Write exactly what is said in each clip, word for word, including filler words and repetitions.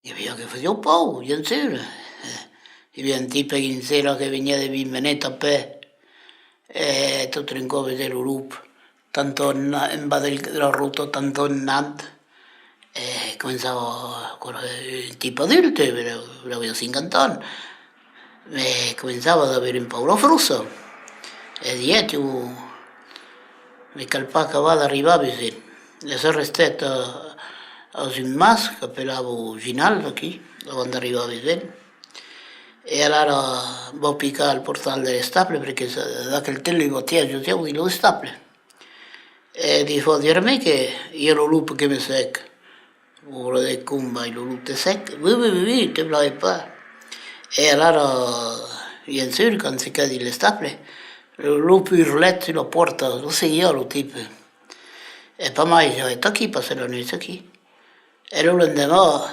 I aviá que fasiá paur, bien sûr. I aviá un tipe dins era que veniá de vint menetas a pè, e tot d'un còp vedèt lo lop, tantòst en bas de la rota, tantòst nat, e començava, aquò èra un tipe adulte, aviá cinquanta ans, mès començava d'aver un pauc la frossa. E diguèt: «Ieu, me cal pas acabar d'arribar a Vesèm.» E se restèt a, a un mas qu'apelavan Ginal, aquí, avant d'arribar a Vesèm. E alara vau picar al portal de l'estable, perque d'aquel temps li batiá, jo, dins l'estable. E difòt: «Diguèt-me que i a lo lop que me sèc.» Paure de combai, lo lop te sèc? Oui, oui, oui, oui, te blague pas. E alara, bien sûr, quand se quedèt dins l'estable, lo lop urlèt sus la pòrta, lo seguiá lo tipe. E pas mai, ja es aquí, passèt la nuèch aquí. E lo lendeman,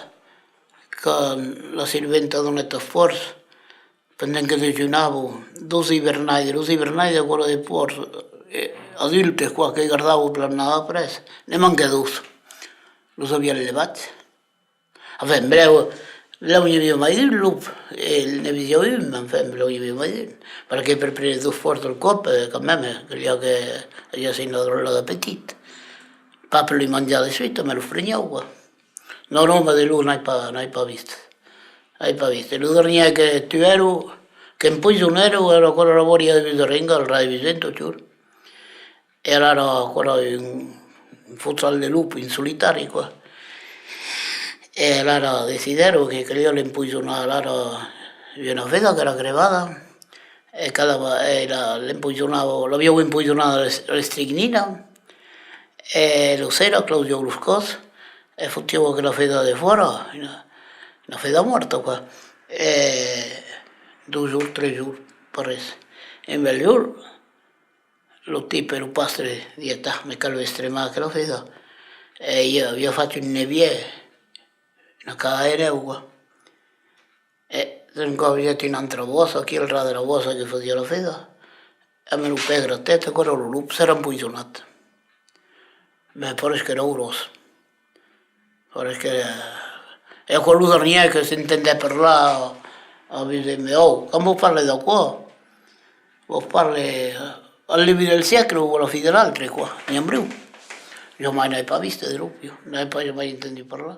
quand la sirventa donèt esfòrç, pendent que dejunavan, dos ivernaires, los ivernaires aquò èra de pòrcs, eh, adultes, quoi, que gardavan per l'annada après, ne manquèt dos. Los avián levats. Enfin, brèu, brèu n'i aviá mai d'un lop, e ne vesiá un, mès enfin, brèu n'i aviá mai d'un. Perque per prene dos pòrcs al còp, eh, quand même, eh, caliá que aguèssin una dròlla d'apetit. Pas per li manjar de suita, mès los prenián, quoi. Non, non, mas de lop n'ai pas, n'ai pas vist. N'ai pas vist. E lo darnièr que tuèron, qu'empoisonèron, èra aquò èra a la bòria de Buserenga, al ras de Vesèm, totjorn. E alara, aquò èra un, un fossal de lop, un solitari, quoi. E alara decidèron que caliá l'empoisonar, alara, una feda qu'èra crevada, e cada va-, e la, l'empoisonavan, l'avián empoisonada a l'es-, a l'estricnina, e lo ser, clausián los còps, e fotián aquela feda defòra, una, una feda mòrta, quoi. E dos jorns, tres jorns, pas res. E un bèl jorn, lo tipe, lo pastre, diguèt: «Ah, me cal estremar aquela feda.» E i aviá fach un nevièr, una caga de nèu, quoi. E d'un còp i aguèt una autra bòssa, aquí al ras de la bòssa que fasiá la feda, amb lo pè gratèt, aquò èra lo lop, s'èra empoisonat. Mès pareis qu'èra urós. Pareis que, e aquò lo darnièr que s'entendèt parlar, a, a Vesèm: «Ò, quand vos parle d'aquò, vos parle al debut del siècle o a la fin de l'autre, quoi, n'i a un briu.» Jamai n'ai pas vist de lop, jo, n'ai pas jamai entendut parlar.